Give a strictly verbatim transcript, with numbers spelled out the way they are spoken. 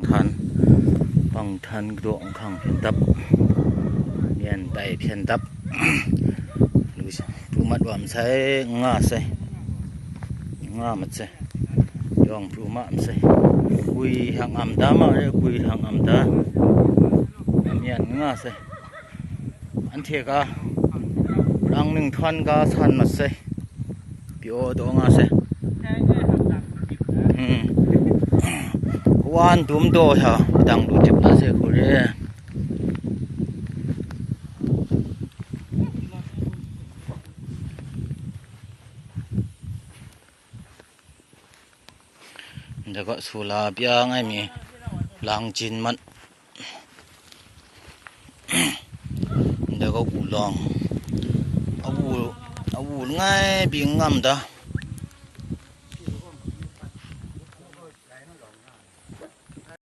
Hkan, bang htan kadaw nhkang hpyen dap, myen tai hpyen dap, lu sha, pru mat wa masai, n nga sai, n nga mat sai, yawng pru ma masai, gwi hang am da ma re, gwi hang am da, myen n nga sai, anhte ga, rang ning htawn ga san mat sai. Pyaw taw nga se. Hmm. Wan dum daw sha, dang du tip na se hku re. Ndai kaw sula pya ngai mi lang jin mat. Ndai kaw wu long. Awu, awu langai pyi n ngam da.